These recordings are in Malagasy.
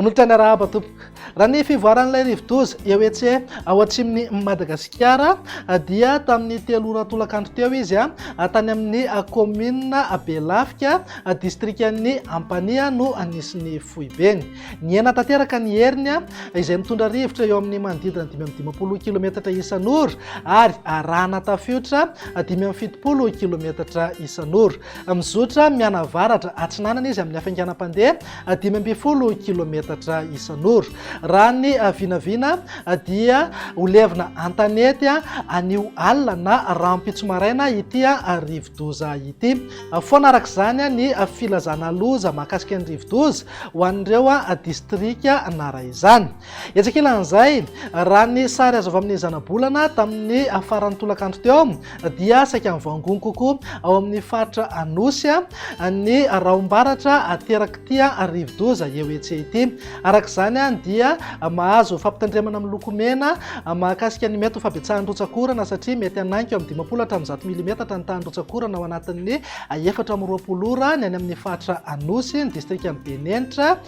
Manolotra ny arahaba tompoko. Raha ny fivoaran'ilay rivodoza eo etse ao atsimon'i Madagasikara dia tamin'ny 3 ora tolakandro teo izy tany amin'ny kaominina Belafika, distrikan'i Ampanihy no nisy ny foibeny. Nihena tanteraka ny heriny izay mitondra rivotra eo amin'ny manodidina 55 kilometatra isan'ora ary arahana tafiotra 75 kilometatra isan'ora. Mizotra mianavaratra atsinanana izy amin'ny hafainganam-pandeha 15 kilometatra isan'ora. Raha ny vinavina dia ho levona an-tanety anio alina na rahampitso maraina ity rivodoza ity. Foana araka izany ny filazana loza mahakasika ny rivodoza ho an'ireo distrika nara izany. Etsy ankilan'izay, raha ny sary azo avy amin'ny zanabolana tamin'ny faran'ny tolakandro teo dia saika mivangongo kokoa ao amin'ny faritra Anosy ny rahom-baratra aterak'ity rivodoza eo etsy ity. Araka izany dia mahazo fampitandremana miloko mena mahakasika ny mety ho fahabetsahan'ny rotsak'orana satria mety hanainga eo amin'ny 50 hatramin'ny 100 milimetatra ny tahan'ny rotsak'orana ao anatin'ny 24 ora ny any amin'ny faritra Anosy, ny distrikan'i Benenitra,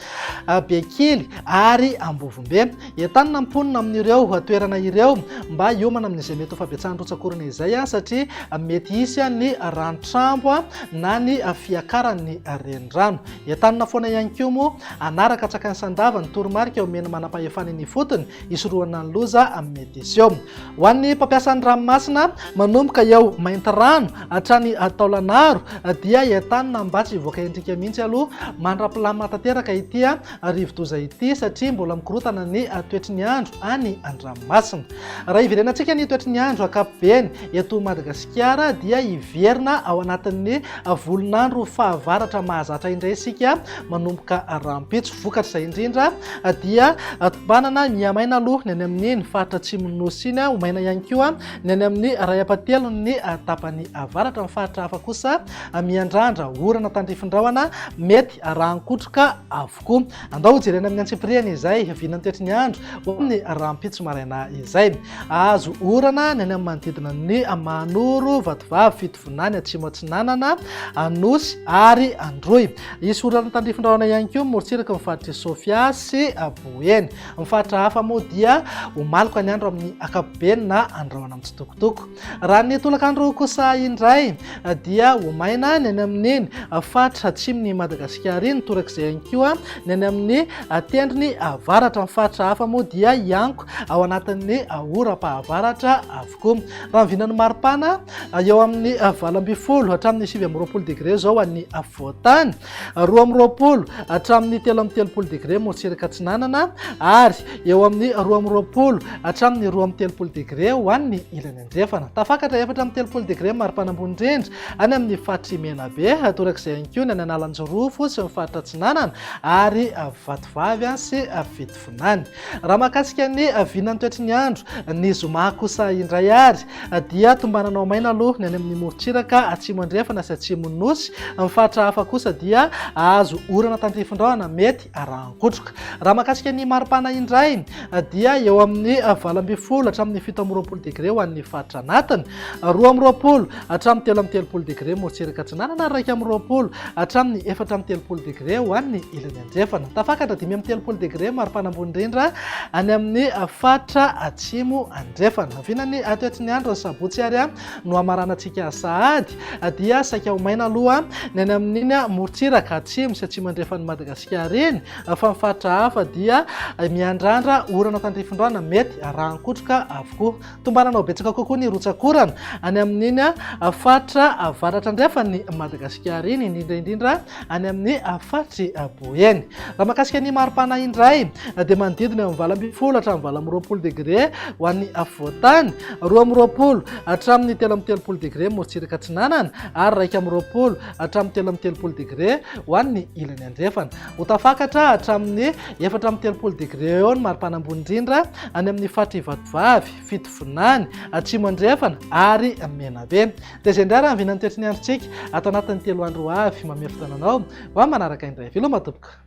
Bekily ary Ambovombe. Entanina ny mponina amin'ireo toerana ireo mba hiomana amin'izay mety ho fahabetsahan'ny rotsak'orana izay satria mety hisy ny ranotrambo na ny fiakaran'ny renirano. Entanina foana ihany koa moa hanaraka antsakany sy andavany ny toromarika omen'ny manampahefana eny ifotony hisorohana ny loza mety hiseho. Ho an'ny mpampiasa ny ranomasina, manomboka eo Maintirano hatrany Taolagnaro dia entanina mba tsy hivoaka endrika mihitsy aloha mandra-pilamina tanteraka ity rivodoza ity satria mbola mikorotana ny toetry ny andro any an-dranomasina. Raha hiverenantsika ny toetry ny andro ankapobeny eto Madagasikara dia hiverina ao anatin'ny volon'andro fahavaratra mahazatra indray isika manomboka rahampitso. Vokatr'izay indrindra dia tombanana mihamaina aloha ny any amin'iny faritra atsimon'ny Nosy iny, ho maina ihany koa ny any amin'ny iray ampahatelon'ny tapany avaratra. Ny faritra hafa kosa miandrandra orana tandrifin-drahona mety arahan-kotroka avokoa. Andao hojerena amin'ny antsipiriany izay vinan'ny toetry ny andro ho amin'ny rahampitso maraina izay. Hahazo orana ny any amin'ny manodidina ny Mahanoro, Vatovavy, Fitovinany, Atsimo Atsinanana, Anosy ary Androy. Hisy orana tandrifin-drahona ihany koa ny morontsiraky ny faritr'i Sofia sy Boeny. Ny faritra hafa moa dia ho maloka ny andro amin'ny ankapobeny na andrahona mitsitokotoko. Raha ny tolakandro kosa indray dia ho maina ny any amin'iny faritra atsimon'i Madagasikara iny, torak'izay ihany koa ny any amin'ny tendrony avaratra. Ny faritra hafa moa dia hianko ao anatin'ny oram-pahavaratra avokoa. Raha ny vinan'ny maripana, eo amin'ny 18 hatramin'ny 29 degre izao any afovoan-tany, 22 hatramin'ny 33 degre morontsiraka atsinanana ary eo amin'ny 22 hatramin'ny 32 degre ho an'ny ilany andrefana. Tafakatra 34 degre maripana ambony indrindra any amin'ny faritr'i Menabe, torak'izay ihany koa ny any Analanjirofo sy ny faritra atsinanana ary Vatovavy sy Fitovinany. Raha mahakasika ny vinan'ny toetry ny andro, ny zoma kosa indray ary dia tombanana ho maina aloha ny any amin'ny morontsiraka atsimo andrefana sy atsimon'ny Nosy. Ny faritra hafa kosa dia hahazo orana tandrifin-drahona mety arahan-kotroka. Raha mahakasika ny maripana indray dia eo amin'ny 18 hatramin'ny 27 degre ho an'ny faritra anatiny, 22 hatramin'ny 33 degre morontsiraka atsinanana ary 21 hatramin'ny 34 degre ho an'ny ilany andrefana. Tafakatra 35 degre maripana ambony indrindra any amin'ny faritra atsimo andrefana. Vinany toetry ny andro ny sabotsy ary no hamaranantsika sahady dia saika ho maina aloha ny any amin'iny morontsiraka atsimo sy atsimo andrefan'i Madagasikara iny fa ny faritra hafa dia miandrandra orana tandrifin-drano mety arahan-kotroka avokoa. Tombanana ho betsaka kokoa ny rotsak'orana any amin'iny faritra avaratra andrefan'i Madagasikara iny, indrindra indrindra any amin'ny faritr'i Boeny. Raha mahakasika ny maripana indray dia manodidina eo amin'ny 18 hatramin'ny 28 degre ho an'ny afovoan-tany, 22 hatramin'ny 33 degre morontsiraka atsinanana ary 21 hatramin'ny 33 degre ho an'ny ilany andrefana. Ho tafakatra hatramin'ny 34 degre eo ny maripana ambony indrindra any amin'ny faritr'i Vatovavy, Fitovinany, Atsimo Andrefana ary Menabe. Dia izay indray raha ny vinan'ny toetry ny androntsika ato anatin'ny 3 andro ho avy. Mamery fotoana anao ho amin'ny manaraka indray. Veloma tompoko.